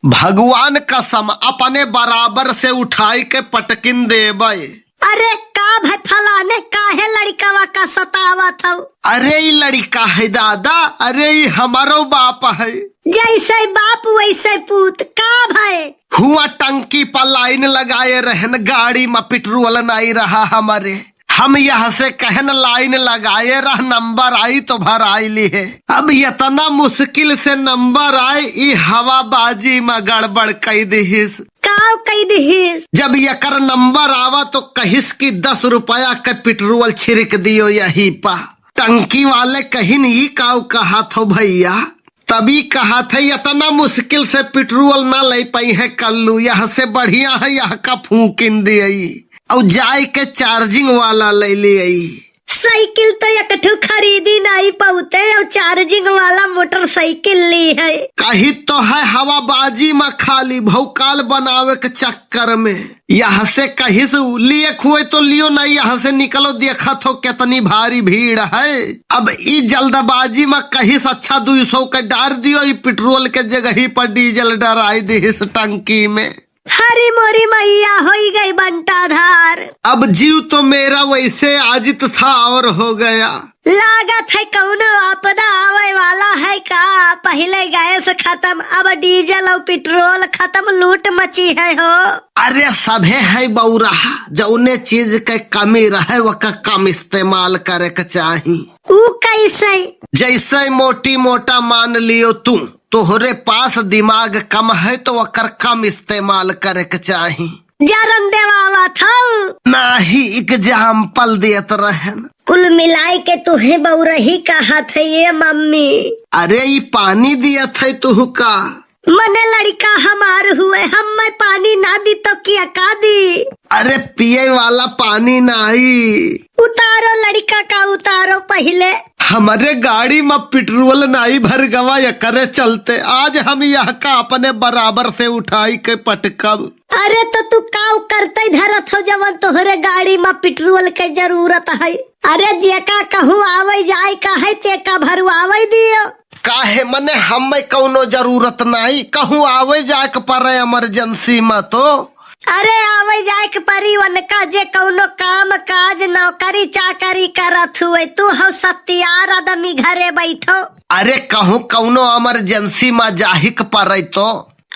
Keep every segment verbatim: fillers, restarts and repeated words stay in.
भगवान कसम, अपने बराबर से उठाई के पटकिन देबे। अरे का भाई फलाने, काहे लड़िकवा का सतावत हौ? अरे ई लड़िका है दादा, अरे ई हमारो बाप है। जैसे बाप वैसे पूत, का भाई? हुआ टंकी पर लाइन लगाए रहन, गाड़ी में पेट्रोल नाई रहा हमरे। हम यहाँ से कहन लाइन लगाए रह, नंबर आई तो भराई लिहे। अब इतना मुश्किल से नंबर आए, ई हवाबाजी में गड़बड़ कई दिहिस। काव कई दिहिस? जब एकर नंबर आवा तो कहिस कि दस रुपया के पेट्रोल छिड़क दियो यही पा। टंकी वाले कहिन, ई काव कहत हो भैया? तभी कहत है, इतना मुश्किल से पेट्रोल ना ले पाई है कल्लू, यहाँ से बढ़िया है यहाँ का फूकिन दियई। और जाए के चार्जिंग वाला ले लियई। साइकिल तो एक ठो खरीदी नहीं पाउते और चार्जिंग वाला मोटरसाइकिल ली है। कही तो है हवाबाजी में खाली भौकाल बनावे के चक्कर में। यहाँ से कहीं से लिए खुए तो लियो नहीं, यहाँ से निकलो, देखत हो कितनी भारी भीड़ है। अब ई जल्दबाजी में कहीं से अच्छा दुई सौ के डार दियो, ई पेट्रोल के जगह पर डीजल डराई दिहिस टंकी में। हरी मोरी मैया होई गई बंटाधार। अब जीव तो मेरा वैसे आजित था और हो गया। लागत है कौनो आपदा आवे वाला है का? पहिले गैस खत्म, अब डीजल और पेट्रोल खत्म, लूट मची है हो। अरे सभे है बौरा, जौने चीज के कमी रहे वका कम इस्तेमाल करे के चाही। ऊ कैसे? जैसे मोटी मोटा मान लियो तू, तोहरे पास दिमाग कम है तो ओकर कम इस्तेमाल करे के चाही। जरन देवावत हऊ। नाही, एग्जाम्पल देत रहन। कुल मिलाए के तुहे बौरही कहत है ये मम्मी। अरे ई पानी दियत है तुहका। मने लड़िका हमार हुए, हम्मे पानी ना दी तो किया का दी? अरे पिए वाला पानी नाही। उतारो लड़िका का, उतारो पहिले। हमरे गाड़ी में पेट्रोल नाई भर गवा, एकरे चलते आज हम यहका अपने बराबर से उठाई के पटकब। अरे तो तू काव करते धरत हो जवन तोहरे गाड़ी में पेट्रोल के जरूरत है? अरे जेका कहूँ आवे जाए का है तेका भरवावे दियो। काहे मने हम्मे कौनो जरूरत नाई, कहूँ आवे जाए के परे इमरजेंसी में तो। अरे आवे जाए के परी उनका जे कौनो काम काज नौकरी चाकरी करत हुए, तू हौ सत्यार आदमी घरे बैठो। अरे कहूँ कौनो इमरजेंसी में जाहिक परे तो।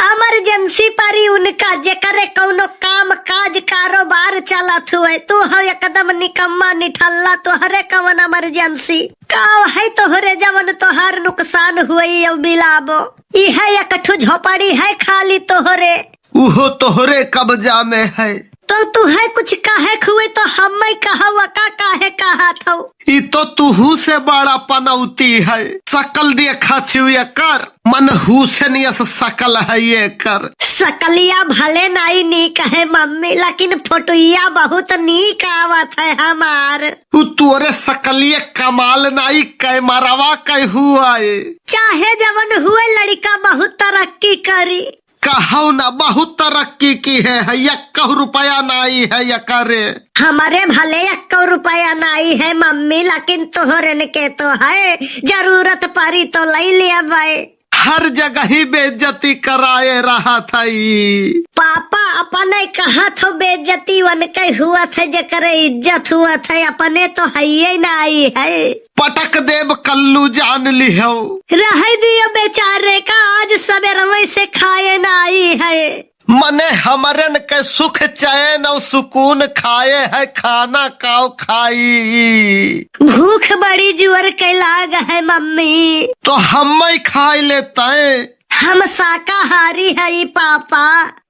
इमरजेंसी परी उनका जेकरे कौनो काम काज कारोबार चलत हुए, तू हौ एकदम निकम्मा निठल्ला, तोहरे कवन इमरजेंसी? काव है तोहरे जवन तोहार नुकसान हुई यौ बिलाबो? इहे एक ठो झोपड़ी है खाली तोहरे। उहो तोहरे कब्जा में है। तो तुहे कुछ कहे खुए तो हम्मे कहवा का काहे कहत हौ? ई तो तुहू से बड़ा पनौती है। सकल देखत हिउ एकर, मनहूस नियस सकल है एकर। सकलिया भले नाई नीक है मम्मी, लेकिन फोटुइया बहुत नीक आवत है हमार। उ तोरे सकलिए कमाल नाई, कैमरवा कै हुआ है। चाहे जवन हुए, लड़िका बहुत तरक्की करी। कहौ न, बहुत तरक्की की है, है एक्कहु रुपया नाई है एकरे। हमरे भले एक्कहु रुपया नाई है मम्मी, लेकिन तोहरन के तो है, जरूरत परी तो लई लेबै। हर जगही बेइज्जती कराए रहत हई। पापा अपने कहत हौ बेइज्जती वनके हुअत है, जेकरे इज्जत हुअत है, अपने तो हइये नाई है। पटक देब कल्लू जान लिहौ। रहे दियो बेचारे का, आज सबेरवे से खाए नाई है। मने हमरन के सुख चैन और सुकून खाए है, खाना काव खाई। भूख बड़ी जुअर के लाग है मम्मी। तो हम्मै खाए लेतै। हम शाकाहारी हई पापा।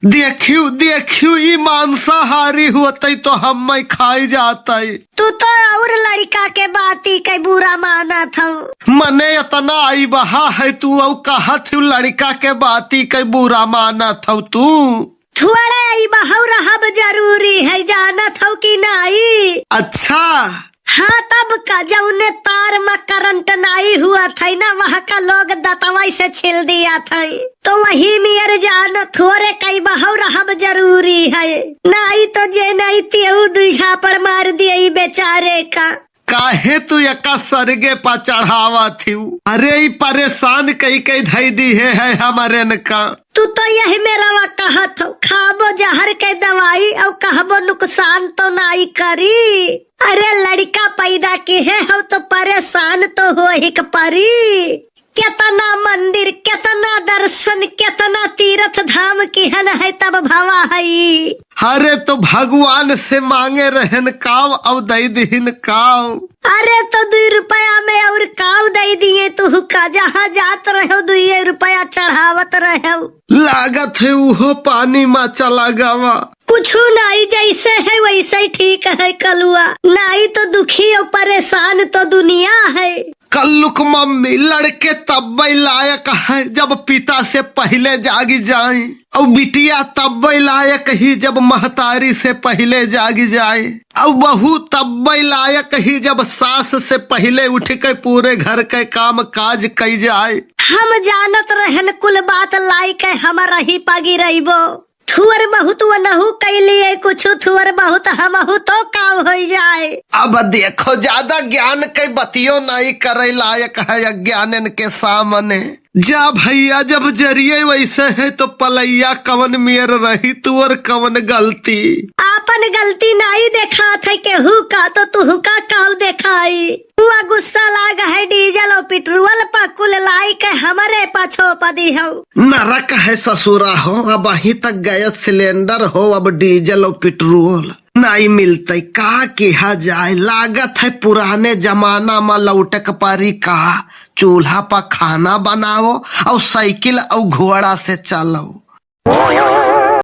देखियो, देखियो, ई मांसाहारी होतै तो हम्मै खाई जातै। तू तो और लड़िका के बाती के बुरा मानत हौ। मने इतना आई बहा है तू औ कहत हौ लड़िका के बाती के बुरा मानत हौ तू। थोड़े आई बहौ रहब जरूरी है, जानत हौ कि नाई? अच्छा। हाँ, तब का, जौने तार में करंट नाई हुअत है ना, वहाँ का लोग दतवाई से छिल दियत है। तो वही मियर जान थोड़े कई बहौ रहब जरूरी है, नाई तो जे नाई तेऊ दुई झापड़ मार दिए ई बेचारे का। काहे तू एका सरगे पा चढ़ावत हिउ? अरे, ई परेशान कई कई धई दिहे है हमरेन का। तू तो यही मेरा वा कहत हो, खाबो जहर के दवाई अउ कहबो नुकसान तो नाई करी। अरे, लड़िका पैदा किहे हो तो परेशान तो होहिक परी। केतना मंदिर, केतना दर्शन, केतना तीर्थ धाम किहन है तब भवा हई। अरे तो भगवान से मांगे रहन काव, अब दई दिहिन काव। अरे तो दुई रुपया में और काव दई दिए तुहका, जहाँ जात रहो दुइये रुपया चढ़ावत रहो। लागत है उहो पानी मा चला गवा। कुछु नाई, जैसे है वैसे ही ठीक है कलुआ, नाई तो दुखी और परेशान तो दुनिया है। कल्लुक मम्मी, लड़के तब्बे लायक है जब पिता से पहिले जागी जाए, और बिटिया तब्बे लायक ही जब महतारी से पहिले जागी जाए, और बहू तब्बे लायक ही जब सास से पहिले उठ के पूरे घर के काम काज कई जाए। हम जानत रहन कुल बात लाई के हमरही पा गिरइबो। थुअर बहुत वनहु कैलिए कुछु, थुअर बहुत हमहु तो काव होई जाए। अब देखो, ज्यादा ज्ञान के बतियो नाई करे लायक है अज्ञानन के सामने। जा भैया, जब जरिए वैसे है तो पलैया कवन मेर रही, तुअर कवन गलती? आपन गलती नाई देखात है केहू का, तो तुहका काव देखाई? हुआ गुस्सा लाग है डीजल और पेट्रोल पा, कुल लाई के हमरे पा छोप दिहौ। नरक है ससुरा हो, अबहीं तक गैस सिलेंडर हो, अब डीजल और पेट्रोल नाई मिलतै, का किहा जाए? लागत है पुराने जमाना मा लौटक परी का? चूल्हा पा खाना बनाओ और साइकिल और घोड़ा से चलो।